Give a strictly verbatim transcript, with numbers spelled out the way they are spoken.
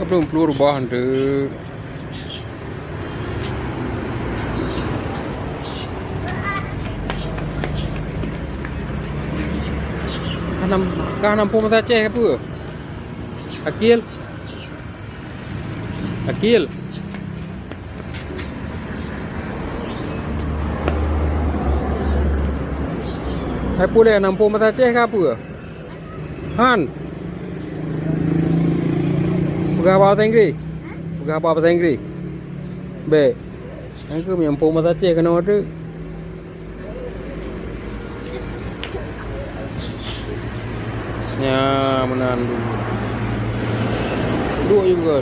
Belum keluar bah tu. Ka nam, ka nam pom mata Aceh apa? Akil. Akil. Hai puleh nam pom mata Aceh ke apa? Han. Peugah bahasa Inggris. Peugah bahasa Inggris. Bek. Kan ke meunyoe pom mata Aceh kena ada. Ya, meunan dulu. Duduk juga.